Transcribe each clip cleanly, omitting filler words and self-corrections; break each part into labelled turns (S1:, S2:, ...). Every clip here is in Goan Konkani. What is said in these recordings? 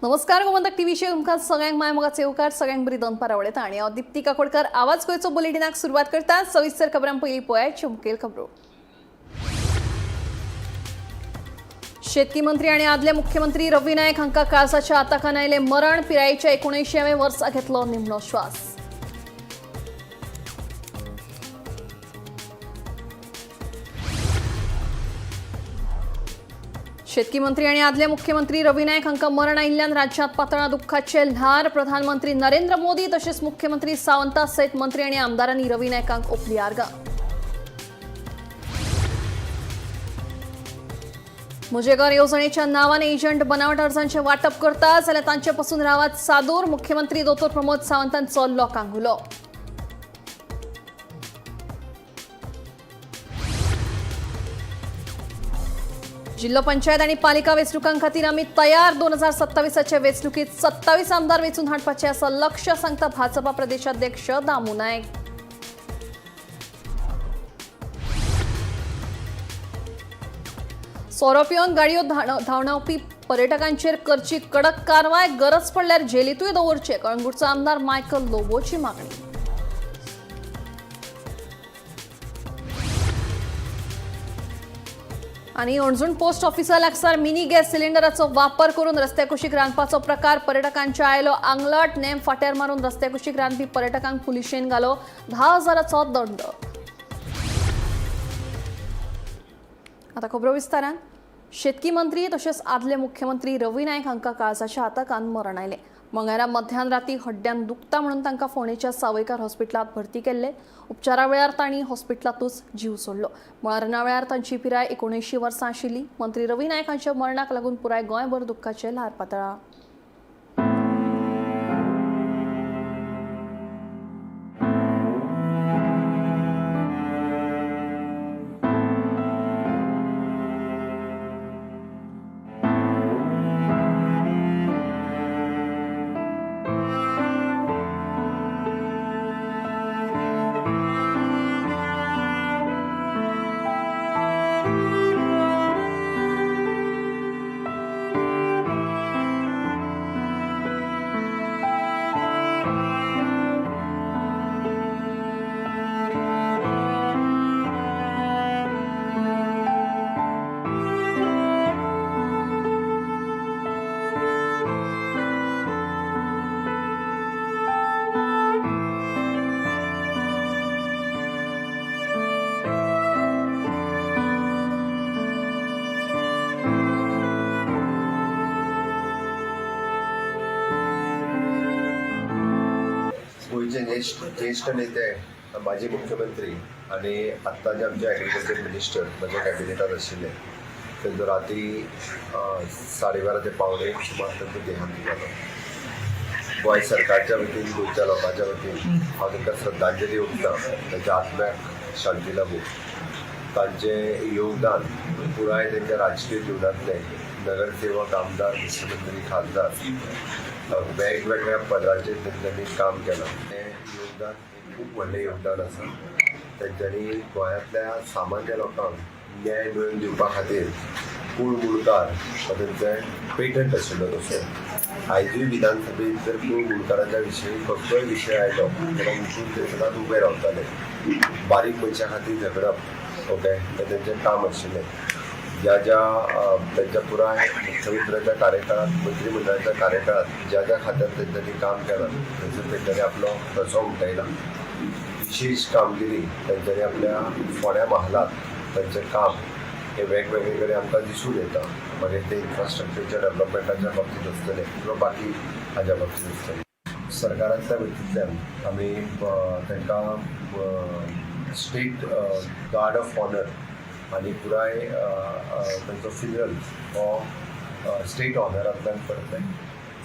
S1: नमस्कार, गोमंतक टीव्हीचेर तुमकां सगळ्यांक माय मोगाचो येवकार. सगळ्यांक बरी दनपार आवडटा आनी हांव दीप्ती काकोडकर आवाज गोंयचो बुलेटिनाक सुरवात करता. सविस्तर खबरां पयलीं पळयात मुखेल खबरो. शेतकी मंत्री आनी आदले मुख्यमंत्री रवी नायक हांकां काळजाच्या आताकान आयलें मरण. पिरायेच्या 79व्या वर्सा घेतलो निमणो श्वास. शेतकी मंत्री आनी आदले मुख्यमंत्री रवी नायक हांकां मरण आयिल्ल्यान राज्यांत पातळ्ळां दुख्खाचें ल्हार. प्रधानमंत्री नरेंद्र मोदी तशेंच मुख्यमंत्री सावंता सयत मंत्री आनी आमदारांनी रवी नायकांक ओपली आर्गां. म्हजें घर येवजणेच्या नांवान एजंट बनावट अर्जांचें वांटप करता जाल्यार तांचे पसून रावात सादूर. मुख्यमंत्री दोतोर प्रमोद सावंतांचो लोकांक उलो. जिल्हो पंचायत आनी पालिका वेंचणुकां खातीर आमी तयार. 2027चे वेंचणुकीत 27 आमदार वेंचून हाडपाचे असं लक्ष, सांगता भाजपा प्रदेशाध्यक्ष दामू नायक. सोरो पिवन गाडयो धांवडावपी पर्यटकांचेर करची कडक कारवाय. गरज पडल्यार जेलींतूय दवरचे, कळंगूटचो आमदार मायकल लोबोची मागणी. आनी हणजूण पोस्ट ऑफिसा लागसार मिनी गॅस सिलिंडराचो वापर करून रस्त्या कुशीक रांदपाचो प्रकार. पर्यटकांच्या आयलो आंगलट. नेम फाट्यार मारून रस्त्या कुशीक रांदपी पर्यटकांक पुलिशेन घालो 10,000चो दंड. आता खबरो विस्तारान. शेतकी मंत्री तशेंच आदले मुख्यमंत्री रवी नायक हांकां काळजाच्या आताकान मरण आयलें. मंगळारा मध्यान राती हड्ड्यान दुखता म्हणून तांकां फोंडेच्या सावयकार हॉस्पिटलांत भरती केल्ले. उपचारा वेळार तांणी हॉस्पिटलांतूच जीव सोडलो. मरणा वेळार तांची पिराय 79 वर्सां आशिल्ली. मंत्री रवी नायक हांच्या मरणाक लागून पुराय गोंयभर दुख्खाचें ल्हार पातळ्ळां.
S2: गोंयचे ज्येष्ठ ज्येष्ठ नेते, माजी मुख्यमंत्री आनी आत्तां जे आमचे एग्रीकल्चर मिनिस्टर म्हज्या कॅबिनेटात आशिल्ले, तेंचो राती 12:30 ते 12:45 सुमार तेंचो देहांत जालो. गोंय सरकारच्या वतीन, गोंयच्या लोकांच्या वतीन हांव तांकां श्रद्धांजली ओंपता. तांच्या आत्म्याक शांती लाबूं. तांचें योगदान पुराय तेंच्या राजकीय जिवनांतलें, नगरसेवक, आमदार, मुख्यमंत्री, खासदार, वेगवेगळ्या पदांचेर तेंच्यांनी काम केलां. तें योगदान एक खूब व्हडलें योगदान आसा. तेंच्यांनी गोंयांतल्या सामान्य लोकांक न्याय मेळोवन दिवपा खातीर कूळ मुणकार हो तेंचें पेटंट आशिल्लो. तसो आयजूय विधानसभेत जर कूळ मुणकाराच्या विशयी कसलोय विशय आयलो जाल्यार उठून ते सदांच उबे रावताले. बारीक मनशां खातीर झगडप, ओके, हें तेंचें काम आशिल्लें. ज्या ज्या त्यांच्या पुराय मुख्यमंत्र्याच्या कार्यकाळात, मंत्रिमंडळाच्या कार्यकाळात ज्या ज्या खात्यात तेंच्यांनी काम केलां, थंयसर तेंच्यांनी आपलो ठसो उमटयला. विशेष कामगिरी तेंच्यांनी आपल्या फोंड्या महालात तांचें काम हें वेगवेगळे कडेन आमकां दिसून येता. मागीर ते इन्फ्रास्ट्रक्चरच्या डेवलपमेंटाच्या बाबतींत आसतलें किंवा बाकी हाज्या बाबतींत आसतलें. सरकारांतल्या वतींतल्यान आमी तांकां स्टेट गार्ड ऑफ ऑनर आनी पुराय तांचो फ्युनरल हो स्टेट ऑनरांतल्यान करतले.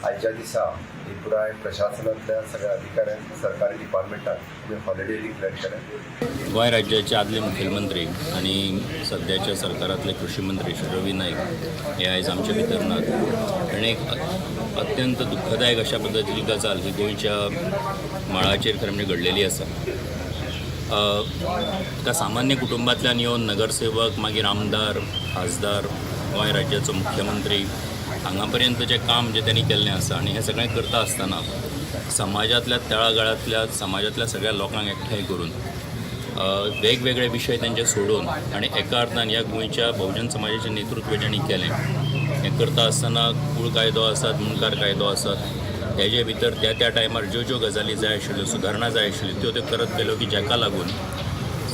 S2: आयच्या दिसा ही पुराय प्रशासनांतल्या सगळ्या अधिकाऱ्यांक, सरकारी डिपार्टमेंटाक आमी हॉलिडे डिक्लेअर केले.
S3: गोंय राज्याचे आदले मुखेलमंत्री आनी सद्याच्या सरकारांतले कृशी मंत्री श्री रवी नायक हे आयज आमचे भितर नात आनी एक अत्यंत दुख्खदायक अशा पद्दतीची गजाल ही गोंयच्या मळाचेर खरें म्हणजे घडलेली आसा. एका सामान्य कुटुंबांतल्यान येवन नगरसेवक, मागीर आमदार, खासदार, गोंय राज्याचो मुख्यमंत्री, हांगा पर्यंत जें काम जें त्यांनी केल्लें आसा आनी हें सगळें करता आसतना समाजांतल्या तळागाळांतल्या समाजांतल्या सगळ्या लोकांक एकठांय करून वेगवेगळे विशय तेंचे सोडून आनी एका अर्थान ह्या गोंयच्या बहुजन समाजाचें नेतृत्व जेणी केलें, हें करता आसतना कूळ कायदो आसात, मुंडकार कायदो आसात, तेजे भितर त्या त्या टायमार ज्यो ज्यो गजाली जाय आशिल्ल्यो, सुदारणा जाय आशिल्ल्यो, त्यो त्यो करत गेल्यो की जाका लागून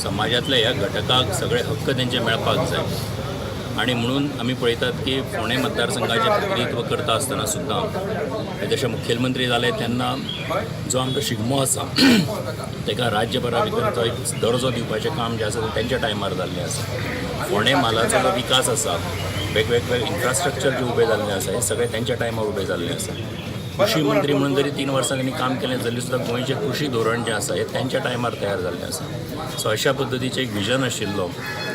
S3: समाजांतल्या ह्या घटकाक सगळे हक्क तेंचे मेळपाक जाय. आनी म्हणून आमी पळयतात की फोंडें मतदारसंघाचें प्रतिनिधित्व करता आसतना सुद्दां हे जशे मुखेलमंत्री जाले तेन्ना जो आमचो शिगमो आसा ताका राज्यभरा भितर तो एक दर्जो दिवपाचें काम जें आसा तें तेंच्या टायमार जाल्लें आसा. फोंडें म्हालाचो जो विकास आसा, वेगवेगळे इन्फ्रास्ट्रक्चर जें उबें जाल्लें आसा, हें सगळें तेंच्या टायमार उबें जाल्लें आसा. कृशी मंत्री म्हणून जरी 3 वर्सां तेणी काम केलें जाल्यार सुद्दां गोंयचें कृशी धोरण जें आसा हें तेंच्या टायमार तयार जाल्लें आसा. सो अशा पद्दतीचें एक विजन आशिल्लो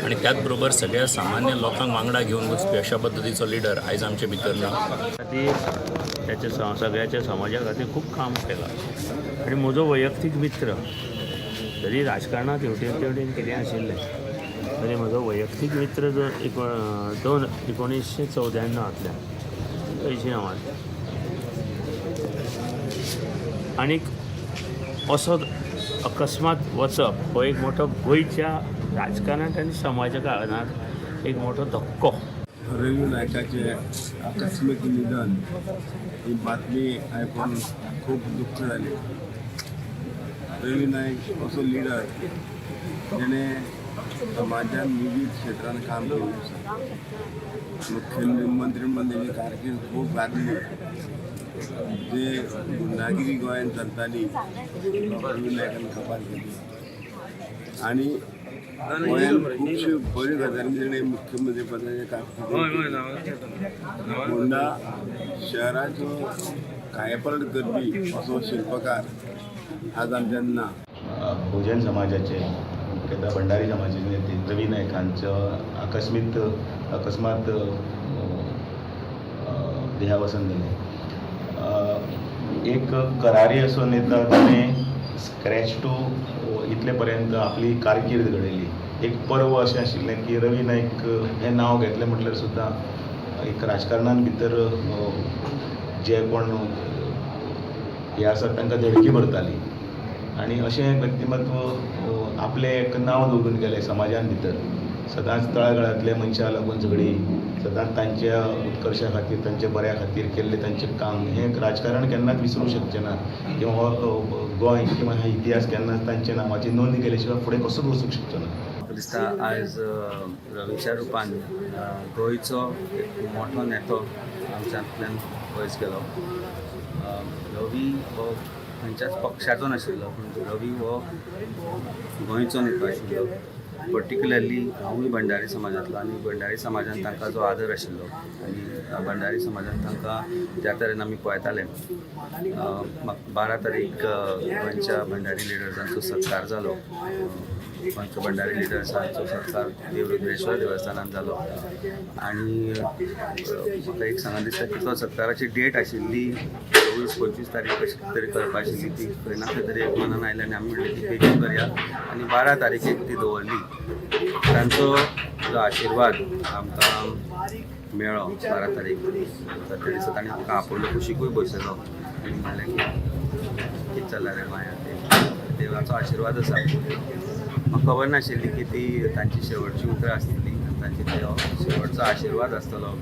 S3: आनी त्याच बरोबर सगळ्या सामान्य लोकांक वांगडा घेवन वचपी अशा पद्दतीचो लिडर आयज आमचे भितर ना.
S4: खातीर त्याच्या सगळ्याच्या समाजा खातीर खूब काम केलां आनी म्हजो वैयक्तीक मित्र जरी राजकारणांत हेवटेन तेवटेन कितें आशिल्लें तरी म्हजो वैयक्तीक मित्र जो 1994 अंयशीं णवांतल्यान आनीक असो अकस्मात वचप हो एक मोठो गोंयच्या राजकारणांत आनी समाजा कारणांत एक मोठो धक्को.
S5: रवी नायकाचे आकस्मीक निधन ही बातमी आयकून खूब दुख्ख जालें. रवी नायक असो लिडर जेणे समाजान विवीध क्षेत्रान काम केल्लें आसा. मुख्यमंत्री म्हणून तेजी कारकीर्द खूब गाजली. जे गुंडागिरी गोंयांत चलताली रवी नायकान काबार केली आनी गोंयांत खुबश्यो बऱ्यो गजाली तेणें मुख्यमंत्री पदाचें काम केलें. होंडा शहराचो कायापलट करपी असो शिल्पकार आज आमच्यान ना.
S6: बहुजन समाजाचे, मुख्यतः भंडारी समाजाचे नेते रवी नायक हांचो अकस्मात देहावसन जालें. एक करारी असो नेता ताणें स्क्रॅच टू इतले पर्यंत आपली कारकीर्द घडयली. एक पर्व अशें आशिल्लें की रवी नायक हें नांव घेतलें म्हटल्यार सुद्दां एक राजकारणान भितर जे कोण हे आसात तांकां धडकी भरताली आनी अशें एक व्यक्तिमत्व आपलें एक नांव दवरून गेलें समाजान भितर. सदांच तळागाळांतल्या मनशां लागून झगडी, सदांच तांच्या उत्कर्शा खातीर, तांच्या बऱ्या खातीर केल्लें तांचें काम हें राजकारण केन्नाच विसरूंक शकचें ना किंवा हो गोंय किंवा हा इतिहास केन्नाच तांच्या नांवाची नोंद केल्या शिवाय फुडें कसोच वचूंक शकचो ना.
S7: म्हाका दिसता आयज रवीच्या रुपान गोंयचो एक मोठो नेतो आमच्यांतल्यान पयस गेलो. रवी हो खंयच्याच पक्षाचो नाशिल्लो, पूण रवी हो गोंयचो नेतो आशिल्लो. पर्टिक्युलरली हांवूय भंडारी समाजांतलो आनी भंडारी समाजान तांकां जो आदर आशिल्लो आनी भंडारी समाजान तांकां ज्या तरेन आमी पळयताले, 12 तारीख गोंयच्या भंडारी लिडर्सांचो सत्कार जालो. गोंयच्या भंडारी लिडर्सांचो सत्कार देव रुद्रेश्वर देवस्थानांत जालो आनी म्हाका एक सांगन दिसता की तो सत्काराची डेट आशिल्ली 24-25 तारीख कशी तरी करपा आशिल्ली, ती खंय ना खंय तरी एक मनान आयली आनी आमी म्हणलें की बेगीन करया आनी 12 तारखेक ती दवरली. तांचो जो आशिर्वाद आमकां मेळ्ळो 12 तारीख त्या दिसा तांणी आमकां आपोवलो, कुशिकूय बसयलो आनी म्हणलें की कितें चल्लां रे गोंयांत, ते देवाचो आशिर्वाद आसा. म्हाका खबर नाशिल्ली की ती तांची शेवटची उतरां आसतली आनी तांची तो शेवटचो आशिर्वाद आसतलो.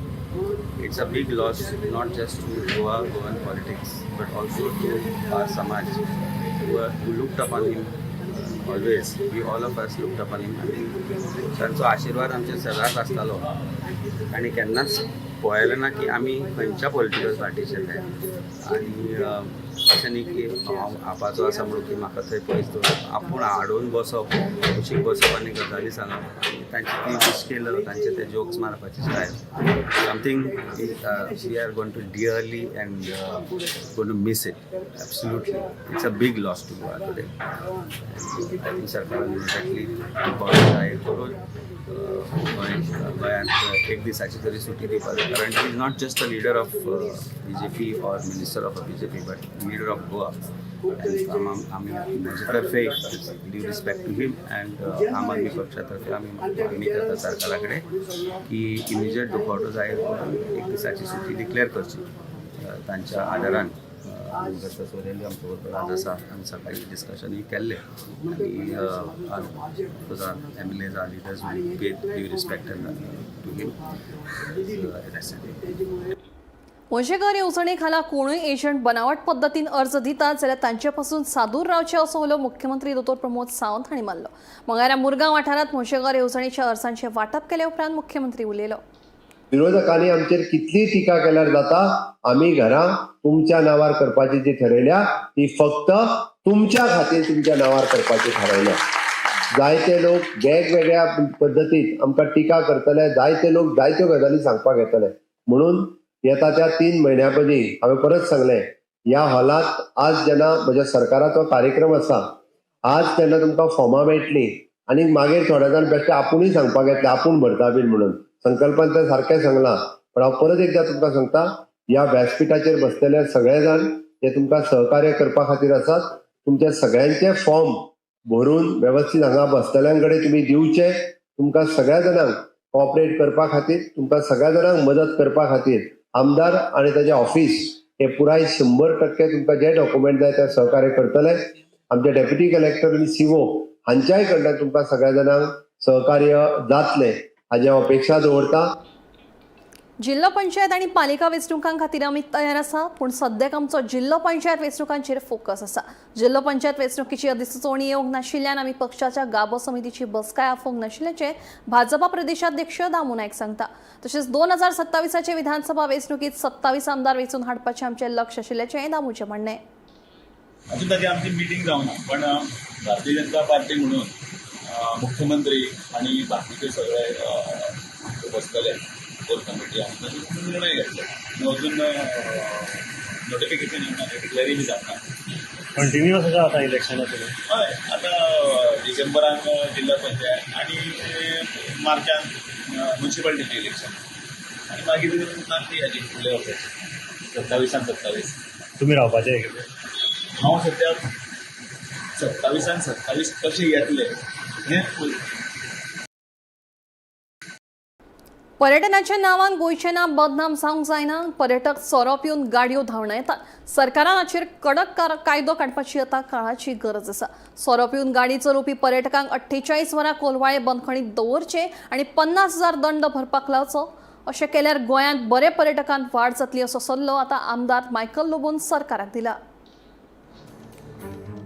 S7: It's a big loss not just to Goa, Goan politics, but also to our samaj who looked upon him always. We all of us looked upon him. आनी तांचो आशिर्वाद आमचेर सदांच आसतालो आनी केन्नाच पळयलें ना की आमी खंयच्या पॉलिटिकल पार्टीचे ते. आनी अशें न्ही की हांव आपाचो आसा म्हणून की म्हाका थंय पयस दवरप, आपूण हाडून बसप, कुशीक बसप आनी गजाली सांगप आनी तांची ती विश केलं, तांचे ते जोक्स मारपाची style, something we are going to dearly and going to miss it. Absolutely, it's a big loss to Goa today. I think सरकारान इमिडिएटली जाहीर करून गोंयांत एक दिसाची तरी सुटी दिवपाक जाय, कारण he is not just a leader of BJP or minister of a BJP, but leader of Goa. आमी म्हजे तर्फे due respect to him and Aam Aadmi पक्षा तर्फे आमी मागणी करता सरकारा कडेन की इमिजिएट दुखवटो जाहीर करून एक दिसाची सुटी डिक्लेअर करची. तांच्या आदारान सोरेली आमचो बरोबर आज आसा. आमी सकाळी डिस्कशनूय केल्लें आनी M L As, leaders pay due respect to him.
S1: म्हजें घर येवजणे खाला कोणूय एजंट बनावट पद्दतीन अर्ज दितात जाल्यार तांचे पासून सादूर रावचें असो उलो मुख्यमंत्री दोतोर प्रमोद सावंत हांणी मारलो. मंगळारा मुरगांव वाठारांत म्हजें घर येवजणेच्या अर्जांचें वांटप केले उपरांत मुख्यमंत्री उलयलो.
S2: विरोधकांनी आमचेर कितली टिका केल्यार जाता, आमी घरां तुमच्या नांवार करपाची जी ठरयल्या ती फक्त तुमच्या खातीर तुमच्या नांवार करपाची थारायल्या. जायते लोक वेगवेगळ्या पद्दतीत आमकां टिका करतले, जायते लोक जायत्यो गजाली सांगपाक येतले. म्हणून येता त्या 3 म्हयन्या पयलीं हांवें परत सांगलें, ह्या हॉलांत आज जेन्ना म्हज्या सरकाराचो कार्यक्रम आसा, आज तेन्ना तुमकां फॉर्मां मेळटलीं आनी मागीर थोड्या जाण बेश्टे आपुणूय सांगपाक येतले आपूण भरता बीन म्हणून. संकल्पान तर सारकें सांगलां, पण हांव परत एकदां तुमकां सांगता, ह्या व्यासपिठाचेर बसलेले सगळे जाण हे तुमकां सहकार्य करपा खातीर आसात. तुमच्या सगळ्यांचे फॉर्म भरून वेवस्थीत हांगा बसलेल्यां कडेन तुमी दिवचे. तुमकां सगळ्या जाणांक कॉपरेट करपा खातीर, तुमकां सगळ्या जाणांक मदत करपा खातीर आमदार आनी ताजें ऑफिस हे पुराय 100% तुमकां जे डॉक्युमेंट जाय ते सहकार्य करतले. आमचे डेप्युटी कलेक्टर आनी सीओ हांच्याय कडल्यान तुमकां सगळ्या जाणांक सहकार्य जातलें हाजी हांव अपेक्षा दवरता.
S1: जिल्हो पंचायत आनी पालिका वेंचणुकां खातीर आमी तयार आसा, पूण सद्याक आमचो जिल्हो पंचायत वेंचणुकांचेर फोकस आसा. जिल्हो पंचायत वेंचणुकेची अधिसुचोवणी येवंक नाशिल्ल्यान आमी पक्षाच्या गाबो समितीची बसकाय आफोवंक नाशिल्ल्याचें भाजपा प्रदेशाध्यक्ष दामू नायक सांगता. तशेंच 2027 विधानसभा वेंचणुकीत 27 आमदार वेंचून हाडपाचें आमचें लक्ष आशिल्ल्याचें दामूचें म्हणणें.
S8: अजून ताची आमची मिटींग जावना, पण भारतीय जनता पार्टी म्हणून मुख्यमंत्री आनी बाकीचे सगळे बसतले कोर कमिटी आमी ताचेर निर्णय घेतले. अजून नोटिफिकेशन येवना, डिक्लेअरय बी जावना.
S9: कंटिन्युअस आसा आतां इलेक्शनां सुरू.
S8: हय, आतां डिसेंबरान जिल्हा पंचायत आनी मार्चान म्युनिसिपालिटीचें इलेक्शन आनी मागीर नासली हाजी फुडले वर्साची 27 27.
S9: तुमी रावपाचे?
S8: हांव सद्या 27 27 कशे येतले हें
S1: पर्यटनाच्या नांवान गोंयचें नांव बदनाम जावंक जायना. पर्यटक सोरो पिवन गाडयो धांवडायतात. सरकारान हाचेर कडक कायदो काडपाची आतां काळाची गरज आसा. सोरो पिवन गाडी चलोवपी पर्यटकांक 48 वरां कोलवाळे बंदखणीत दवरचे आनी 50,000 दंड भरपाक लावचो. अशें केल्यार गोंयांत बरे पर्यटकांत वाड जातली असो सल्लो आतां आमदार मायकल लोबोन सरकाराक दिला.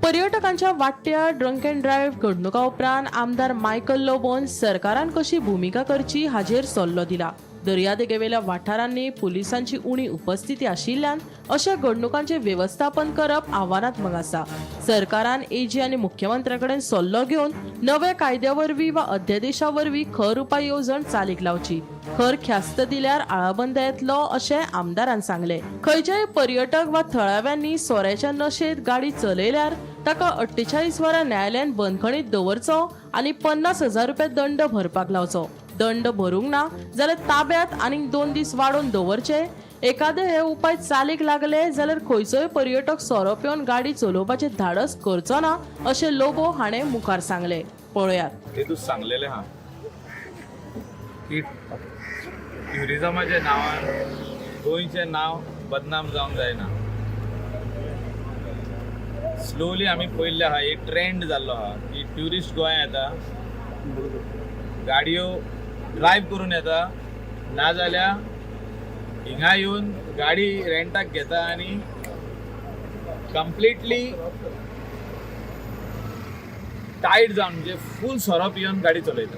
S10: पर्यटकांच्या वाडट्या ड्रंक अँड ड्रायव्ह घडणुका उपरांत आमदार मायकल लोबोन सरकारान कशी भुमिका करची हाजेर सल्लो दिला. दर्यादेगेवेल्या वाठारांनी पुलिसांची उणी उपस्थिती आशिल्ल्यान अशा घडणुकांचे वेवस्थापन करप आव्हानात्मक आसा. सरकारान एजी आनी मुख्यमंत्र्या कडेन सल्लो घेवन नव्या कायद्या वरवीं वा अध्यादेशा वरवीं खर उपाय येवजण चालीक लावची. खर ख्यास्त दिल्यार आळाबंद येतलो अशें आमदारान सांगलें. खंयच्याय पर्यटक वा थळाव्यांनी सोऱ्याच्या नशेंत गाडी चलयल्यार ताका 48 वरां न्यायालयान बंदखणीत दवरचो आनी 50,000 रुपया दंड भरपाक लावचो. दंड भरूंक ना जाल्यार ताब्यात आनीक 2 दीस वाडोवन दवरचे. एखादे हे उपाय चालीक लागले जाल्यार खंयचोय पर्यटक सोरो पिवन गाडी चलोवपाचें धाडस करचो ना अशें लोबो हाणें मुखार सांगलें. पळयात.
S8: तेतूच सांगलेलें आहा की ट्युरिजमाच्या नांवान गोंयचें नांव बदनाम जावंक जायना. स्लोली आमी पळयल्लें आहा, एक ट्रेंड जाल्लो आहा की ट्युरिस्ट गोंया येता, गाडयो ड्रायव्ह करून येता, नाजाल्यार हिंगा येवन गाडी रेंटाक घेता आनी कंप्लिटली टायट जावन, म्हणजे फूल सोरो पिवन गाडी चलयता.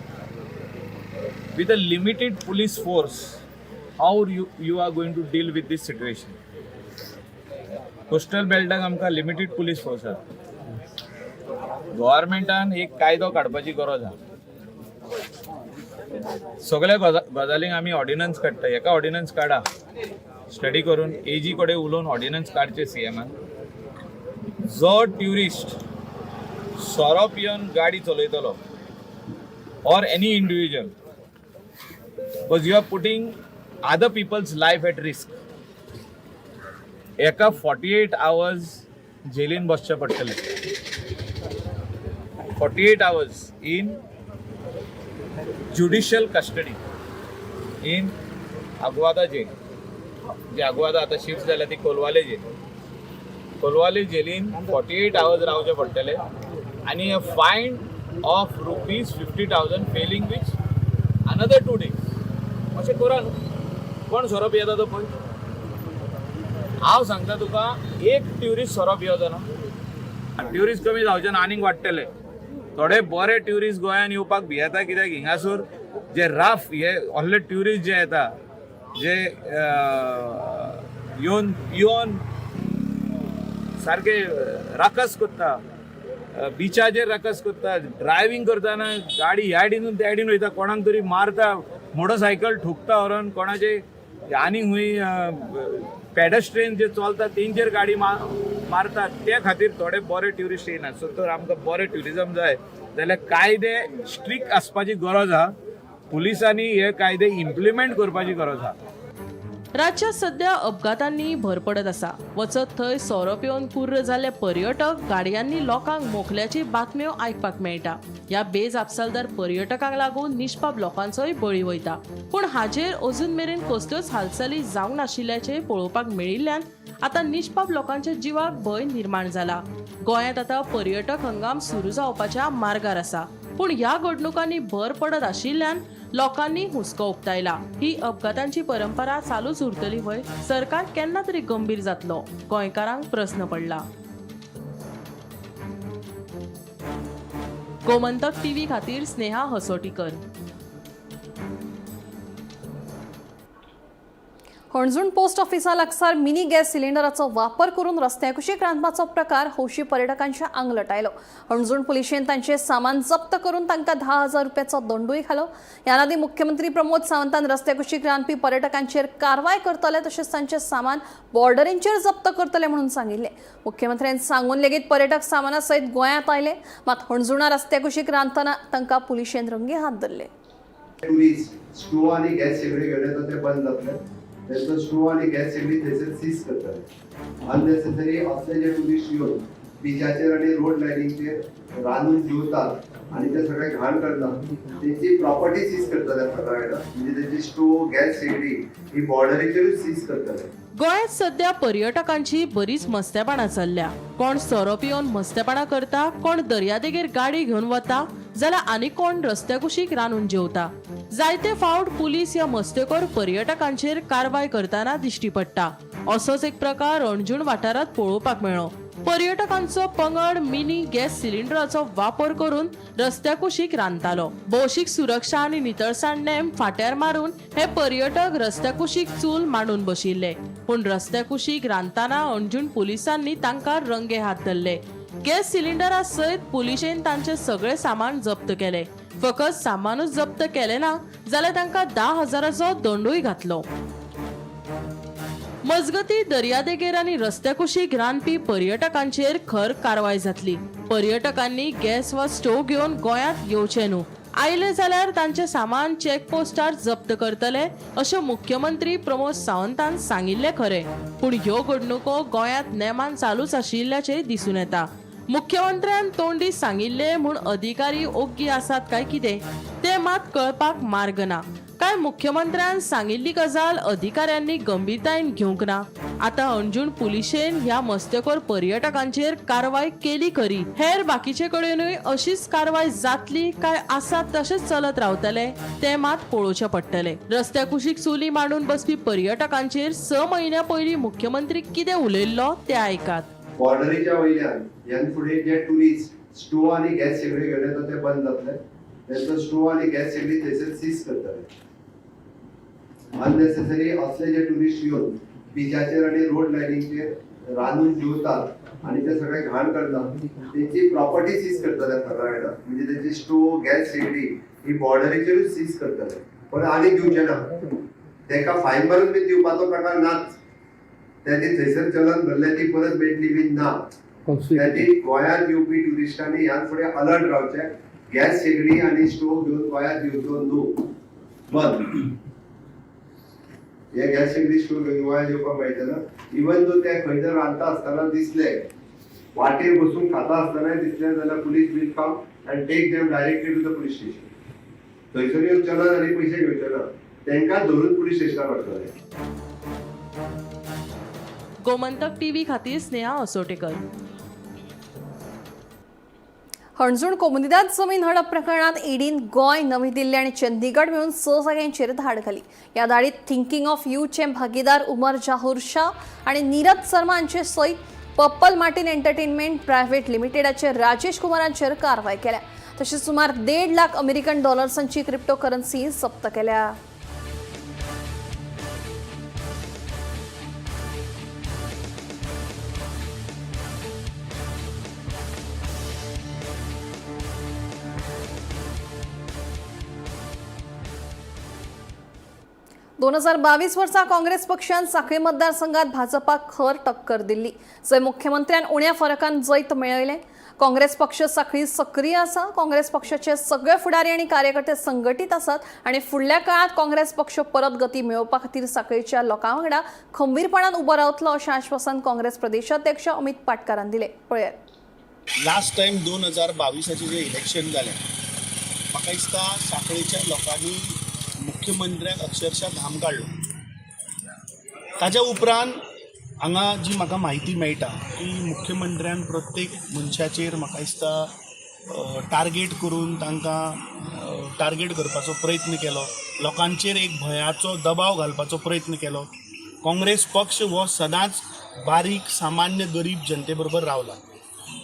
S8: With a limited police force, how you are going to deal with this situation? Coastal बेल्टाक आमकां लिमिटेड पुलीस फोर्स आसा. गव्हर्मेंटान एक कायदो काडपाची गरज आहा. सगळ्या गजालींक आमी ऑर्डिनन्स काडटा, हेका ऑर्डिनन्स काडा. स्टडी करून एजी कडेन उलोवन ऑर्डिनन्स काडचे सीएमान. जो ट्युरिस्ट सोरो पिवन गाडी चलयतलो or any individual, because you are putting other people's life at risk, एका 48 hours जेलीन बसचें पडटलें. 48 hours in judicial custody in Aguada jail. जी आगवादा आतां शिफ्ट जाल्या ती कोलवाले जेल. कोलवाले जेलीन 48 आवर्स रावचे पडटले आनी a fine of ₹50,000 failing which another 2 days. अशें करा न्हू. कोण सोरो पियेता तो पळय. हांव सांगता तुका, एक ट्युरिस्ट सोरो पिवचो ना. ट्युरिस्ट कमी जावचे ना, आनीक वाडटले. थोडे बरे ट्युरिस्ट गोंयान येवपाक भियेता, कित्याक हिंगासूर जे राफ हे व्हडले ट्युरिस्ट जे येता, जे येवन येवन सारके राकस करता, बिचाचेर राकस करता, ड्रायव्हींग करतना गाडी ह्या सायडीनून त्या सायडीन वयता, कोणाक तरी मारता, मोटरसायकल ठोकता व्हरोन कोणाचे, आनी खंय पेडेस्ट्रियन जे चलता तेंचेर गाडी मारतात. ते खातीर थोडे बरे ट्युरिस्ट येयनात. सो तर आमकां बरें ट्युरिजम जाय जाल्यार कायदे स्ट्रिक्ट आसपाची गरज आहा. पुलिसांनी हे कायदे इम्प्लिमेंट करपाची गरज आहा.
S10: राज्यात सध्या अपघातांनी भर पडत आसा. वचत थंय सोरो पिवन कुर्र जाल्ले पर्यटक गाडयांनी लोकांक मोखल्याची बातम्यो आयकपाक मेळटा. ह्या बेजापसालदार पर्यटकांक लागून निष्पाप लोकांचोय बळी वयता. पूण हाजेर अजून मेरेन कसल्योच हालचाली जावंक नाशिल्ल्याचें पळोवपाक मेळिल्ल्यान आतां निष्पाप लोकांच्या जिवाक भंय निर्माण जाला. गोंयांत आतां पर्यटक हंगाम सुरू जावपाच्या मार्गार आसा. पूण ह्या घडणुकांनी भर पडत आशिल्ल्यान लोकांनी हुस्को उक्तायला. ही अपघातांची परंपरा चालूच उरतली व्हय? सरकार केन्ना तरी गंभीर जातलो? गोंयकारांक प्रस्न पडला. गोमंतक टीव्ही खातीर स्नेहा हसोटीकर.
S1: हणजूण पोस्ट ऑफिसा लागसार मिनी गॅस सिलिंडराचो वापर करून रस्त्या कुशीक रांदपाचो प्रकार हौशी पर्यटकांच्या आंगलट आयलो. हणजूण पुलिशेन तांचे सामान जप्त करून तांकां 10,000 रुपयाचो दंडूय घालो. ह्या आदीं मुख्यमंत्री प्रमोद सावंतान रस्त्या कुशीक रांदपी पर्यटकांचेर कारवाय करतले तशेंच तांचे सामान बॉर्डरींचेर जप्त करतले म्हणून सांगिल्लें. मुख्यमंत्र्यान सांगून लेगीत पर्यटक सामाना सयत गोंयांत आयले, मात हणजुणा रस्त्या कुशीक रांदतना तांकां पुलिशेन रंगे हात धरले.
S2: ट्युरिस्ट स्टोव आनी गॅस शेगडी घेवन येता ते बंद जातले. तेंचो स्टोव आनी गॅस शेगडी थंयसर सीज करतले. अननेसेसरी असले जे ट्युरिस्ट येवन बिचाचेर आनी रोड लायनीचेर रांदून जेवतात आनी ते सगळे घाण करतात, तेंची प्रॉपर्टी सीज करतले सगळ्या. म्हणजे तेंची स्टोव, गॅस शेगडी ही बॉर्डरीचेरूच सीज करतले.
S10: गोंयांत सध्या पर्यटकांची बरीच मस्तेपणां चल्ल्या. कोण सोरो पिवन मस्तेपणां करता, कोण दर्यादेगेर गाडी घेवन वता, जाल्यार आनी कोण रस्त्या कुशीक रांदून जेवता. जायते फावट पुलीस ह्या मस्तेखोर पर्यटकांचेर कारवाय करतना दिश्टी पडटा. असोच एक प्रकार हणजूण वाठारांत पळोवपाक मेळ्ळो. पर्यटकांचो पंगड मिनी गॅस सिलिंडराचो वापर करून रस्त्या कुशीक रांदतालो. भौशीक सुरक्षा आनी नितळसाण नेम फाट्यार मारून हे पर्यटक रस्त्या कुशीक चूल मांडून बशिल्ले. पूण रस्त्या कुशीक रांदतना हणजूण पुलिसांनी तांकां रंगे हात धरले. गॅस सिलिंडरा सयत पुलिशेन तांचे सगळे सामान जप्त केले. फकत सामानूच जप्त केले ना जाल्यार तांकां 10,000चो दंडूय घातलो. मजगती दर्यादेगेर आनी रस्त्या कुशीक रांदपी पर्यटकांचेर खर कारवाय जातली. पर्यटकांनी गॅस वा स्टोव घेवन गोंयांत येवचे न्हू, आयले जाल्यार तांचे सामान चेकपोस्टार जप्त करतले अशें मुख्यमंत्री प्रमोद सावंतान सांगिल्लें खरें, पूण ह्यो घडणुको गोंयांत नेमान चालूच आशिल्ल्याचें दिसून येता. मुख्यमंत्र्यान तोंडी सांगिल्लें म्हूण अधिकारी ओग्गी आसात काय कितें तें मात कळपाक मार्ग ना. काय मुख्यमंत्र्यान सांगिल्ली गजाल अधिकाऱ्यांनी गंभीरतायेन घेवंक ना? आतां हणजूण पुलिशेन ह्या मस्तेखोर पर्यटकांचेर कारवाय केली खरी, हेर बाकीचे कडेनूय अशीच कारवाय जातली काय आसा तशेंच चलत रावतले तें मात पळोवचें पडटलें. रस्त्या कुशीक चुली मांडून बसपी पर्यटकांचेर 6 म्हयन्यां पयलीं मुख्यमंत्री कितें उलयल्लो तें आयकात.
S2: बॉर्डरीच्या वयल्यान ह्यान फुडें जे ट्युरिस्ट स्टोव आनी गॅस शेगडी घेवन येता ते बंद जातले. तेंचो स्टोव आनी गॅस शेगडी थंयसर सीज करतले. अननेसेसरी असले जे ट्युरिस्ट येवन बिचाचेर आनी रोड लायनीचेर रांदून जेवतात आनी ते सगळे घाण करतात, तेंची प्रॉपर्टी सीज करतले सगळ्या. म्हणजे तेंची स्टोव, गॅस शेगडी ही बॉर्डरीचेरूच सीज करतले. पण आनी दिवचे ना. तेका फायन भरून बी दिवपाचो प्रकार नाच. तेजी थंयसर चलन भरले ती परत मेळटली बी ना. त्याची गोंयांत येवपी ट्युरिस्टांनी ह्यान फुडें अलर्ट रावचें. गॅस शेगडी आनी स्टोव घेवन गोंयांत येवचो न्हू, बंद. हे गॅस शेगडी स्टोव घेवन गोंयांत येवपाक मेळचें ना. इवन दो ते खंय जर रांदता आसतना दिसले वाटेर बसून खाता आसतनाय दिसले जाल्यार police will come and take them directly to the police station. थंयसर येवन चलन आनी पयशे घेवचे ना, तांकां धरून पुलीस स्टेशनार व्हरतले.
S10: गोमंतक टीव्ही खातीर स्नेहा असोटेकर.
S1: हणजूण कोमुनिदाद जमीन हडप प्रकरणात ईडीन गोंय, नवी दिल्ली आनी चंदीगड मेळून 6 जाग्यांचेर धाड घाली. ह्या धाडीत थिंकिंग ऑफ यूचे भागीदार उमर जाहूर शाह आनी नीरज शर्मा हांचे सयत पर्पल मार्टिन एंटरटेनमेंट प्रायव्हेट लिमिटेडाचे राजेश कुमारांचेर कारवाय केल्या. तशेंच सुमार 1.5 लाख अमेरिकन डॉलर्सांची क्रिप्टो करन्सी जप्त केल्या. 2022 वर्सा काँग्रेस पक्षान साखळी मतदारसंघात भाजपाक खर टक्कर दिल्ली, जंय मुख्यमंत्र्यान उण्या फरकान जैत मेळयलें. काँग्रेस पक्ष साखळी सक्रीय आसा. काँग्रेस पक्षाचे सगळे फुडारी आनी कार्यकर्ते संघटीत आसात आनी फुडल्या काळात काँग्रेस पक्ष परत गती मेळोवपा खातीर साखळीच्या लोकां वांगडा खंबीरपणान उबो रावतलो अशें आश्वासन काँग्रेस प्रदेशाध्यक्ष अमित पाटकारान दिलें. पळयात.
S11: लास्ट टायम 2022 जे इलेक्शन जालें, म्हाका दिसता साखळेच्या लोकांनी मुख्यमंत्र्याक अक्षरशः घाम काडलो. ताज्या उपरांत हांगा जी म्हाका म्हायती मेळटा की मुख्यमंत्र्यान प्रत्येक मनशाचेर म्हाका दिसता टार्गेट करून तांकां टार्गेट करपाचो प्रयत्न केलो, लोकांचेर एक भंयाचो दबाव घालपाचो प्रयत्न केलो. काँग्रेस पक्ष हो सदांच बारीक सामान्य गरीब जनते बरोबर रावला.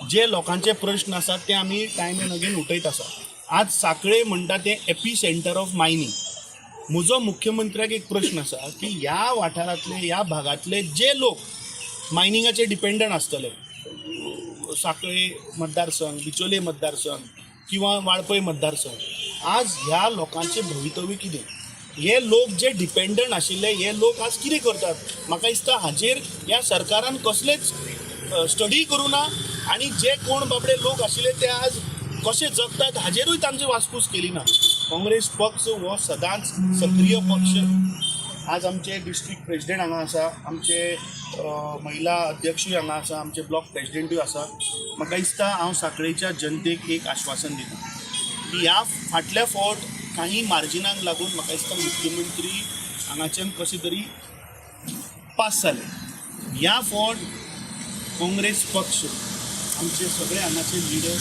S11: जे लोकांचे प्रश्न आसात ते आमी टायम एंड अगेन उठयत आसा. आज साखळे म्हणटा तें एपी सेंटर ऑफ मायनींग. म्हजो मुख्यमंत्र्याक एक प्रश्न आसा की ह्या वाठारांतले, ह्या भागांतले जे लोक मायनिंगाचेर डिपेंडंट आसतले, साखळे मतदारसंघ, बिचोले मतदारसंघ किंवा वाळपय मतदारसंघ, आज ह्या लोकांचें भवितव्य कितें? हे लोक जे डिपेंडंट आशिल्ले हे लोक आज कितें करतात? म्हाका दिसता हाजेर ह्या सरकारान कसलेच स्टडी करूं ना आनी जे कोण बाबडे लोक आशिल्ले ते आज कशे जगतात हाजेरूय तांची वासपूस केली ना. काँग्रेस पक्ष हो सदांच सक्रीय पक्ष. आज आमचे डिस्ट्रिक्ट प्रेजिडेंट हांगा आसा, आमचे महिला अध्यक्षूय हांगा आसा, आमचे ब्लॉक प्रेजिडेंटूय आसा. म्हाका दिसता हांव साखळेच्या जनतेक एक आश्वासन दिता की ह्या फाटल्या फावट काही मार्जिनाक लागून म्हाका दिसता मुख्यमंत्री हांगाच्यान कशें तरी पास जाले. ह्या फावट काँग्रेस पक्ष, आमचे सगळे हांगाचे लिडर,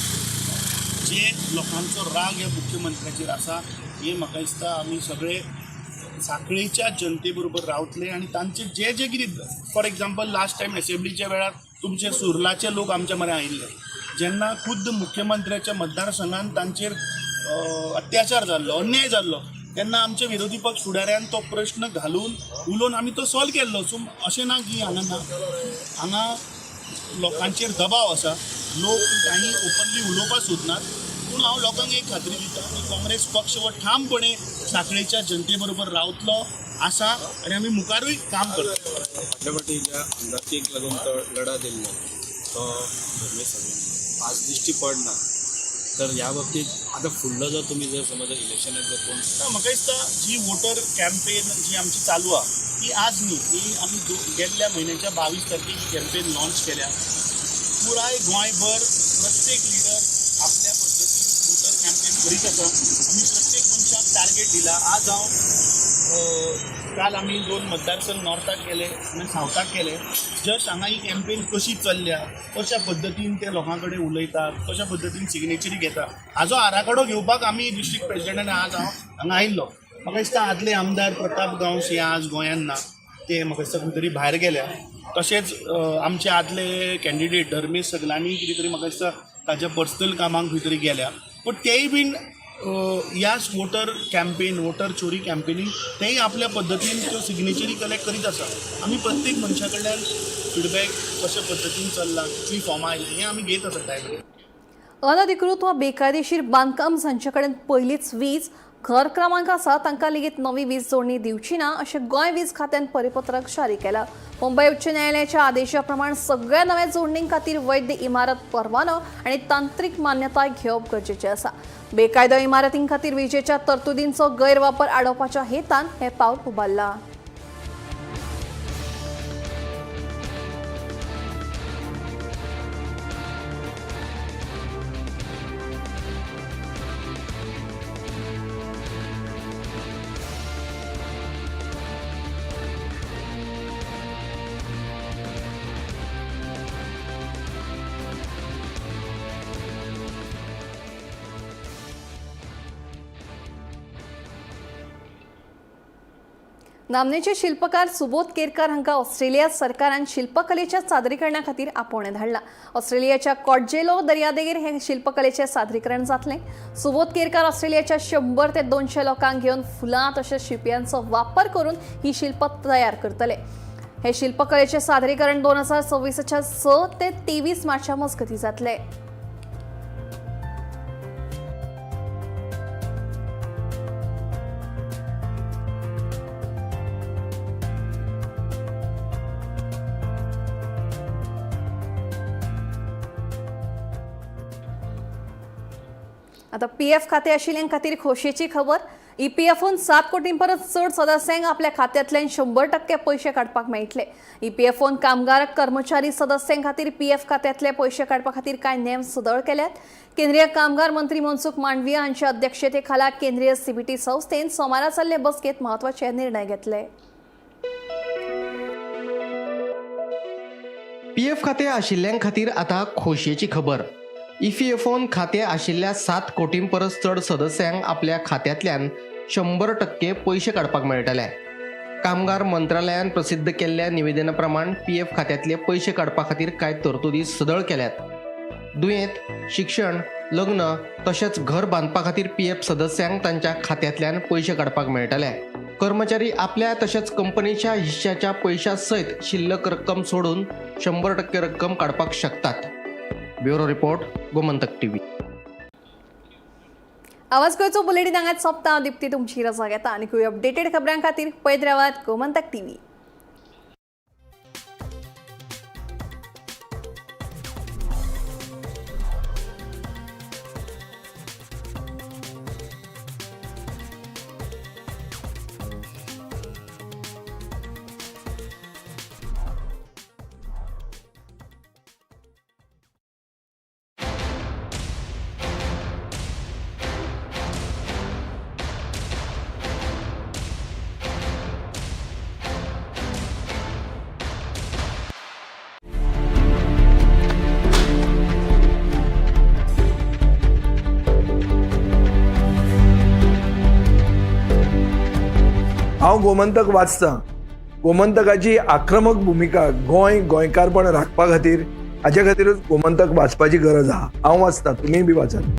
S11: जे लोकांचो राग ह्या मुख्यमंत्र्याचेर आसा, हे म्हाका दिसता आमी सगळे साखळेच्या जनते बरोबर रावतले आनी तांचे जे जे कितें, फॉर एग्जाम्पल लास्ट टायम एसेंब्लीच्या वेळार तुमचे सुर्लाचे लोक आमच्या म्हऱ्यान आयिल्ले, जेन्ना खुद्द मुख्यमंत्र्याच्या मतदारसंघान तांचेर अत्याचार जाल्लो, अन्याय जाल्लो, तेन्ना आमचे विरोधी पक्ष फुडाऱ्यान तो प्रश्न घालून उलोवन आमी तो सॉल्व केल्लो. सो अशें ना की हांगा ना, हांगा लोकांचेर दबाव आसा, लोक काही ओपनली उलोवपाक सोदनात. पूण हांव लोकांक एक खात्री दिता की काँग्रेस पक्ष हो ठामपणे साखळेच्या जनते बरोबर रावतलो आसा आनी आमी मुखारूय काम करतले.
S12: फाटल्या फावटी ज्या आमदारकीक लागून तो लढा दिल्लो तो धर्मेश सगळ्यांनी आज दिश्टी पडना, तर ह्या बाबतीत आतां फुडलो जर तुमी जर समज इलेक्शनाक जर कोण
S11: म्हाका दिसता जी वोटर कॅम्पेन जी आमची चालू आहा ती आज न्ही, ती आमी गेल्ल्या म्हयन्याच्या 22 तारखेक ही कॅम्पेन लॉन्च केल्या. पुराय गोंयभर प्रत्येक लिडर आपल्या पद्दतीन वोटर कॅम्पेन करीत आसा. आमी प्रत्येक मनशाक टार्गेट दिला. आज हांव काल आमी 2 मतदारसंघ नॉर्थाक केले आनी सावथाक केले. जस्ट हांगा ही कॅम्पेन कशी चल्ल्या, कशा पद्दतीन ते लोकां कडेन उलयतात, कशा पद्दतीन सिग्नेचरी घेता, हाजो आराखडो घेवपाक आमी डिस्ट्रिक्ट प्रेजिडेंटान आज हांव हांगा आयिल्लो. म्हाका दिसता आदले आमदार प्रताप गांवस हे आज गोंयांत ना, ते म्हाका दिसता खंय तरी भायर गेल्या. तशेंच आमचे आदले कॅन्डिडेट धर्मेश सगलांनी कितें तरी म्हाका दिसता ताच्या पर्सनल कामाक खंय तरी गेल्या. पूण तेय बीन ह्या वोटर कॅम्पेन, वोटर चोरी कॅम्पेनीक तेय आपल्या पद्दतीन त्यो सिग्नेचरी कलेक्ट करीत आसा. आमी प्रत्येक मनशा कडल्यान फिडबॅक कशा पद्दतीन चल्ला, कितलीं फॉर्मां आयलीं हें आमी घेत आसा टायम.
S1: अनधिकृत वा बेकायदेशीर बांदकाम जांचे कडेन पयलींच वीज घर क्रमांक आसा तांकां लेगीत नवी वीज जोडणी दिवची ना अशें गोंय वीज खात्यान परिपत्रक जारी केलां. मुंबय उच्च न्यायालयाच्या आदेशा प्रमाण सगळ्या नव्या जोडणीं खातीर वैध इमारत परवानो आनी तांत्रीक मान्यताय घेवप गरजेचें आसा. बेकायदो इमारतीं खातीर विजेच्या तरतुदींचो गैरवापर आडोवपाच्या हेतान हें पावल उबारलां. नामनेचे शिल्पकार सुबोध केरकर हांकां ऑस्ट्रेलिया सरकारान शिल्पकलेच्या सादरीकरणा खातीर आपोवणें धाडलां. ऑस्ट्रेलियाच्या कॉटजेलो दर्यादेगेर हें शिल्पकलेचें सादरीकरण जातलें. सुबोध केरकर ऑस्ट्रेलियाच्या 100 ते 200 लोकांक घेवन फुलां तशेंच शिंपयांचो वापर करून ही शिल्प तयार करतले. हे शिल्पकलेचें सादरीकरण 2026च्या 6 ते 23 मार्चा मजगतीं जातलें. आता पीएफ खाते आशिल्ल्यां खातीर खोशयेची खबर. ईपीएफओन 7 कोटीं परस चड सदस्यांक आपल्या खात्यांतल्यान 100% पयशे काडपाक मेळटले. ईपीएफओन कामगार कर्मचारी सदस्यां खातीर पीएफ खात्यांतले पयशे काडपा खातीर कांय नेम सदळ केल्यात. केंद्रीय कामगार मंत्री मनसुख मांडविया हांच्या अध्यक्षते खाला केंद्रीय सीबीटी संस्थेन सोमारा जाल्ले बसकेंत म्हत्वाचे निर्णय घेतले.
S13: पीएफ खातें आशिल्ल्यां खातीर आतां खोशयेची खबर. ईपीएफओन खातें आशिल्ल्या 7 कोटीं परस चड सदस्यांक आपल्या खात्यांतल्यान 100% पयशे काडपाक मेळटले. कामगार मंत्रालयान प्रसिद्ध केल्ल्या निवेदना प्रमाण पीएफ खात्यांतले पयशे काडपा खातीर कांय तरतुदी सदळ केल्यात. दुयेंत, शिक्षण, लग्न तशेंच घर बांदपा खातीर पीएफ सदस्यांक तांच्या खात्यांतल्यान पयशे काडपाक मेळटले. कर्मचारी आपल्या तशेंच कंपनीच्या हिश्श्याच्या पयशां सयत शिल्लक रक्कम सोडून 100% रक्कम काडपाक शकतात. Bureau report, Gomantak TV.
S1: आवाज गोंयचो बुलेटीन हांगाच सोंपता. दीप्ती तुमची रजा घेता आनी अपडेटेड खबरां खातीर पळयत रावात गोमंतक टीव्ही.
S14: हांव गोमंतक वाचतां. गोमंतकाची आक्रमक भुमिका गोंय गोंयकारपण राखपा खातीर हाजे खातीरूच गोमंतक वाचपाची गरज आहा. हांव वाचतां, तुमीय बी वाचात.